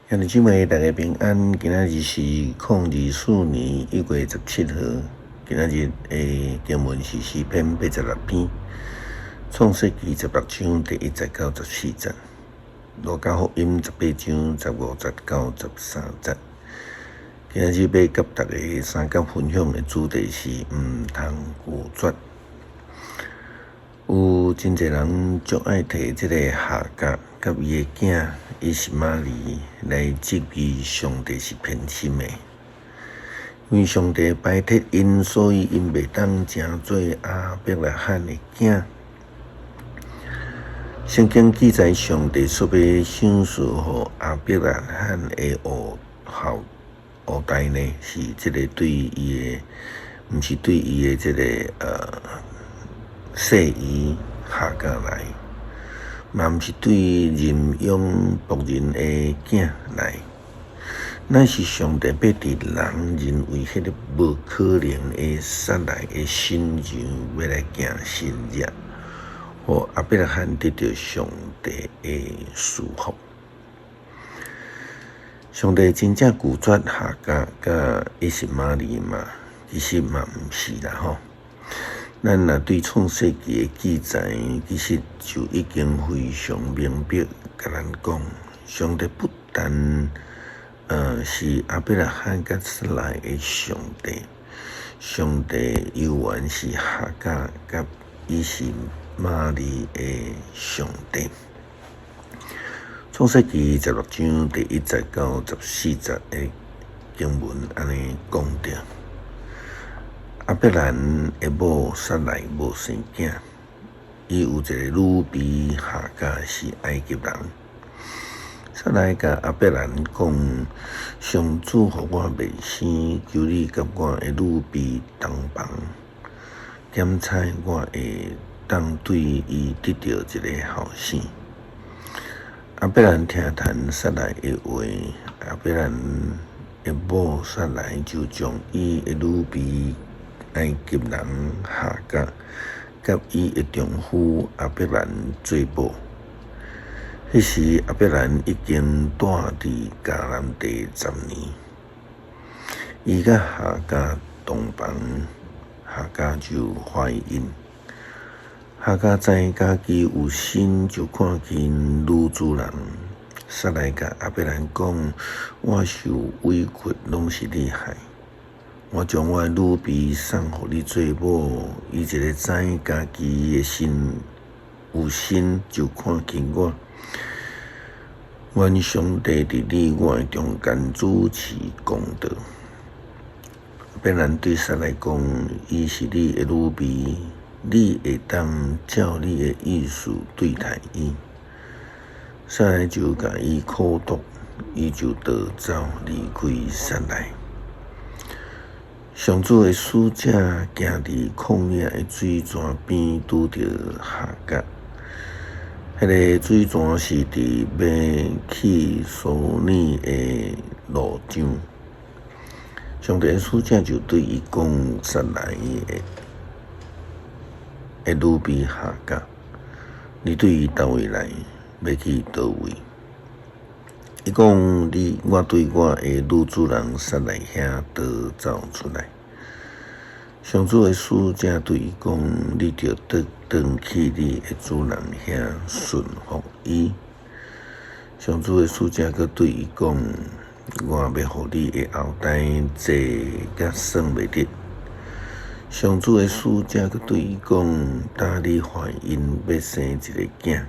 兄弟姊妹，大家平安。今仔日是2024年1月17號。今仔日的經文是詩篇86篇，創世記16章第1節到14節，路加福音18章15節到13節。今仔日欲佮大家相共分享的主題是毋通拒絕。有真濟人足愛提這個夏甲佮伊的囝以實瑪利來質疑上帝是偏心的，因為上帝排斥𪜶，所以𪜶袂當成做亞伯拉罕的囝。聖經記載，上帝所欲賞賜予亞伯拉罕的後後後代呢，是這個對伊的，毋是對伊的這個細姨夏甲來，嘛毋是對認養僕人的囝來，乃是上帝欲佇人認為彼個無可能的撒萊的身上，欲來行神蹟，予亞伯拉罕得著上帝的賜福。上帝真正拒絕夏甲佮以實瑪利嗎？其實嘛毋是啦吼。咱若對創世記的記載，其實就已經非常明白，共咱講，上帝不但是亞伯拉罕佮撒萊的上帝，上帝猶原是夏甲佮以實瑪利的上帝。創世記16章第1節到14節的經文按呢講著。亞伯蘭的某撒萊無生囝，伊有一個女婢夏甲是埃及人。撒萊共亞伯蘭講：上主予我袂生，求你佮我的女婢同房，檢採我會當對伊得著一个後生。亞伯蘭聽傳撒萊的話，亞伯蘭的某撒萊就將伊的女婢埃及人夏甲，佮伊的丈夫亞伯蘭做某。彼時亞伯蘭已經蹛佇迦南地10年，伊佮夏甲同房，夏甲就懷孕。夏甲知家己有身，就看輕女主人。撒萊共亞伯蘭講：我受委屈，攏是你害。我將我的女婢送予你做某，伊一个知家己的身有身，就看輕我。願上帝佇你我的中間主持公道。亞伯蘭對撒萊講：伊是你的女婢，你會當照你的意思對待伊。撒萊就共伊苦毒，伊就逃走離開撒萊。上主的使者行佇曠野的水泉邊，拄著夏甲。彼个水泉是佇欲去書珥的路上。上帝的使者就對伊講：撒萊的女婢夏甲，你對佗位來，欲去佗位？伊講：你我對我的女主人撒萊遐逃走出來。上主的使者對伊講：你著倒轉去你的主人遐順服伊。上主的使者閣對伊講：我欲予你的後代濟甲算袂得。上主的使者閣對伊講：當你懷孕欲生一个囝，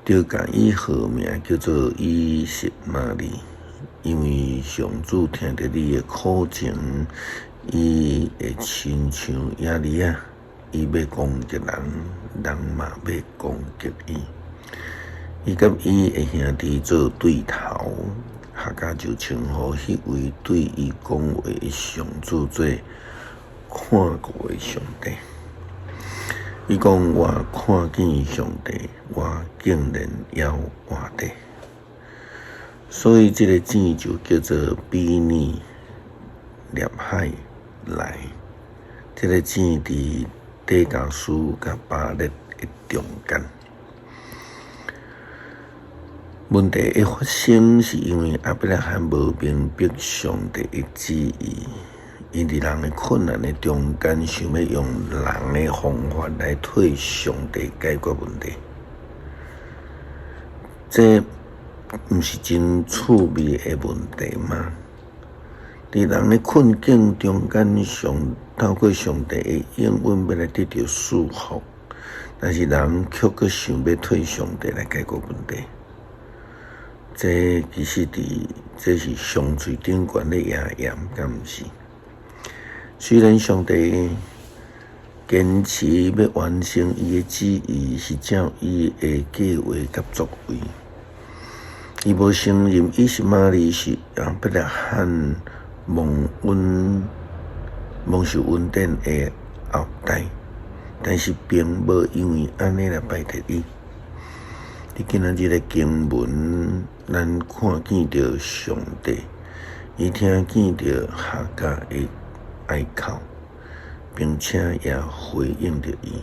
著共伊號名叫做以實瑪利，因為上主聽著你的苦情，伊會親像以利亞，伊欲攻擊人，人嘛欲攻擊伊。伊佮伊的兄弟做對頭，夏甲就稱呼彼位對伊講話的上主做看顧的上帝。伊講：我看見上帝，我竟然猶活著。所以這个井就叫做比爾列海萊。這个井佇底加書佮巴勒的中間。問題的發生是因為亞伯拉罕無明白上帝的旨意，𪜶佇人的困難的中間，想欲用人的方法來替上帝解決問題。這毋是真趣味的問題嗎？佇人的困境中間，上透過上帝的應允欲來得著祝福，但是人卻閣想欲替上帝來解決問題。這其實佇這是上喙頂懸咧掖鹽，敢毋是？雖然上帝堅持欲完成伊的旨意，是照伊的計劃佮作為，伊無承認以實瑪利是亞伯拉罕蒙恩蒙受恩典的後代，但是並無因為按呢來排斥伊。佇今仔日的經文，咱看見著上帝，伊聽見著夏甲的哀哭，並且也回應著伊。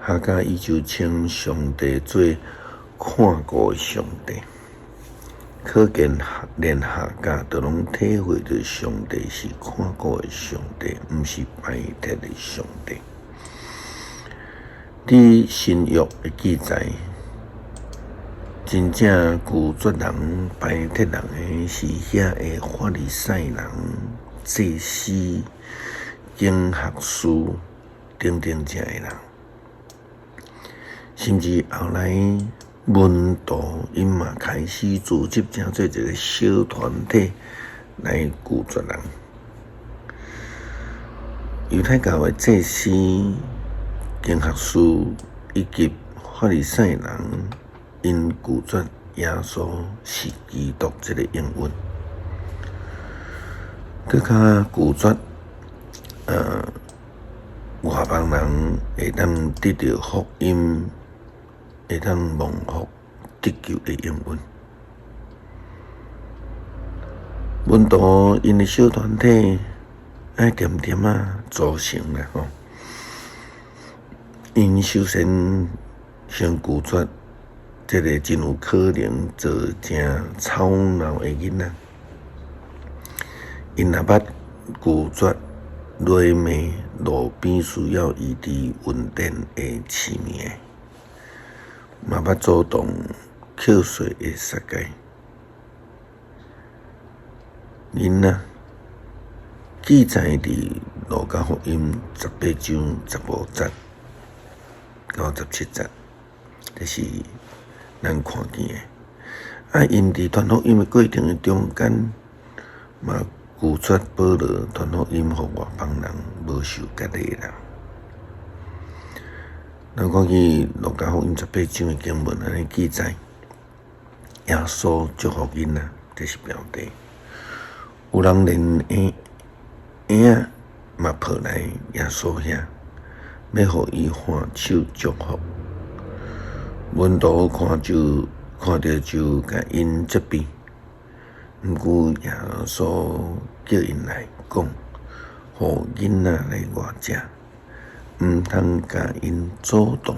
夏甲伊就稱上帝做看顧的上帝，可見連夏甲都攏體會著上帝是看顧的上帝，毋是排斥的上帝。佇新約的記載，真正拒絕人、排斥人的是遐个法利賽人、祭司、經學士等等遮的人，甚至後來門徒𪜶嘛開始組織成做一個小團體來拒絕人。猶太教的祭司、經學士以及法利賽人，𪜶拒絕耶穌是基督這个應允，閣較拒絕外邦人會當得著福音，會當蒙福得救的應允。門徒𪜶的小團體愛恬恬仔組成啦吼，𪜶首先先拒絕這个真有可能造成吵鬧的囡仔，𪜶若捌拒絕螺命路邊需要醫治恩典的市民的，嘛捌阻擋扣稅的撒該。囡仔記載佇路加福音18章15節到17節，這是咱看見的。啊，𪜶佇傳福音的過程的中間，嘛拒絕保羅傳福音予外邦人無受割禮的人。咱看見路加福音十八章的經文按呢記載，耶穌祝福囡仔，這是標題。有人連嬰嬰仔嘛抱來耶穌遐，欲予伊按手祝福。門徒看就看著就共𪜶責備，毋過耶穌叫𪜶來講，予囡仔來我遮，毋通共𪜶阻擋，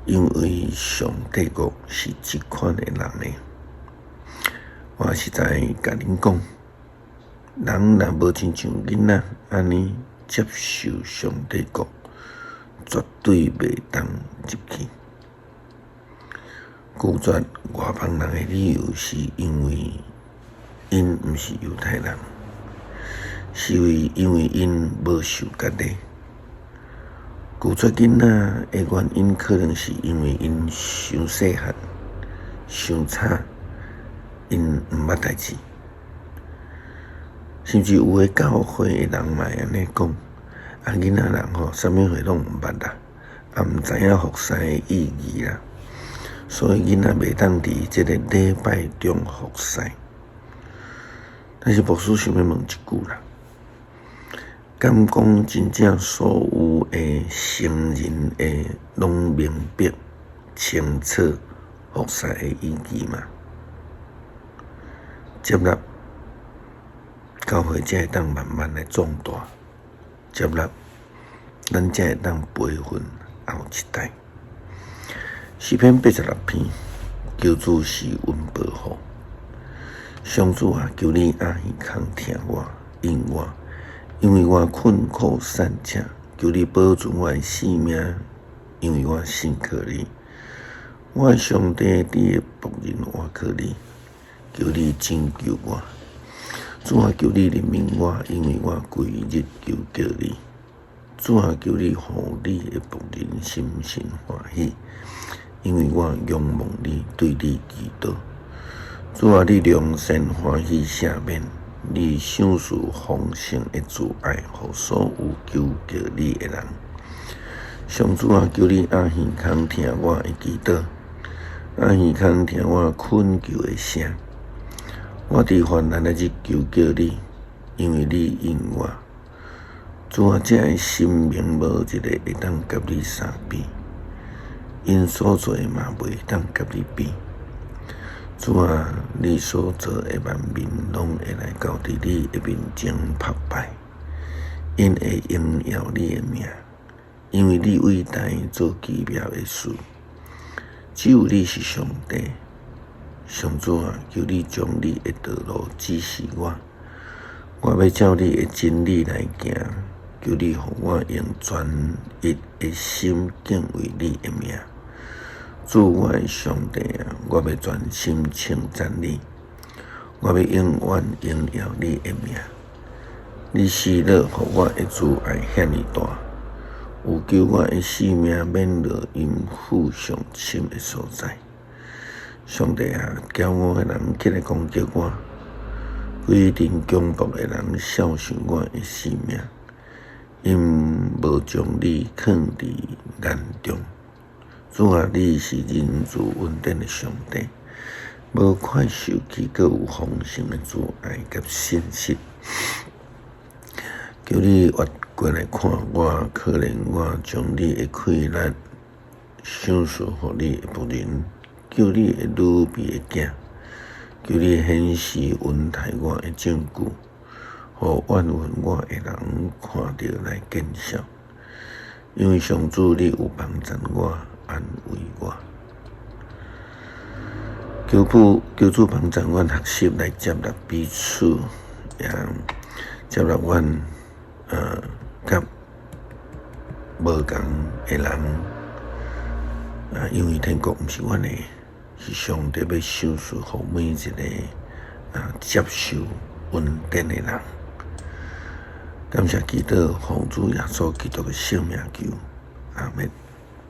因為上帝國是這款的人的。我實在共恁講，人若無親像囡仔按呢接受上帝國，絕對袂當入去。拒絕外邦人的理由，是因為𪜶毋是猶太人，是為因為𪜶無受割禮。拒絕囡仔的原因，可能是因為𪜶傷細漢、傷早，𪜶毋捌代誌。甚至有的教會的人嘛會按呢講：啊，囡仔人吼，啥物貨攏毋捌啦，也毋知影服侍的意義啦，所以囡仔袂當佇這個禮拜中服侍。但是牧師想欲問一句啦：敢講真正所有的成人的攏明白清楚服侍的意義嗎？接納教會才會當慢慢來壯大，接納咱才會當培訓後一代。詩篇86篇，求主是阮保護。上主啊，求你掩耳孔聽我，應我，因為我困苦散赤。求你保存我的性命，因為我信靠你。我的上帝，你的僕人倚靠你，求你拯救我。主啊，求你憐憫我，因為我規日求告你。主啊，求你予你的僕人心神歡喜，因為我仰望你，對你祈禱。主啊，你良善歡喜赦免，你賞賜豐盛的慈愛，予所有求告你的人。上主啊，求你掩耳孔聽我的祈禱，掩耳孔聽我懇求的聲。我佇患難的日求告你，因為你應我。主啊，這的神明無一个會當佮你相比，𪜶所做的嘛袂當佮你比。主啊，你所造的萬民攏會來到佇你的面前膜拜，𪜶會榮耀你的名，因為你偉大做奇妙的事。只有你是上帝，上主啊，求你將你的道路指示我，我欲照你的真理來行。求你予我用專一的心敬畏你的名。主我的上帝啊，我欲專心稱讚你，我欲永遠榮耀你的名。你施樂予我的慈愛遐爾大，有救我的性命免落陰府上深的所在。上帝啊，驕傲的人起來攻擊我，規陣強暴的人肖想我的性命，𪜶無將你囥佇眼中。主啊，你是仁慈恩典的上帝，無快受氣，閣有豐盛的慈愛佮信實。求你越過來看我，可憐我，將你的氣力賞賜予你的僕人，救你的女婢的囝，求你顯示恩待我的證據，予怨恨我的人看著來見笑。因為上主你有幫贊我，安慰我。求主求主幫贊阮學習來接納彼此，也接納阮佮無仝的人。啊，因為天國毋是阮的，是上帝欲賞賜予每一個接受恩典的人。感謝祈禱，奉主耶穌基督的聖名求，阿們。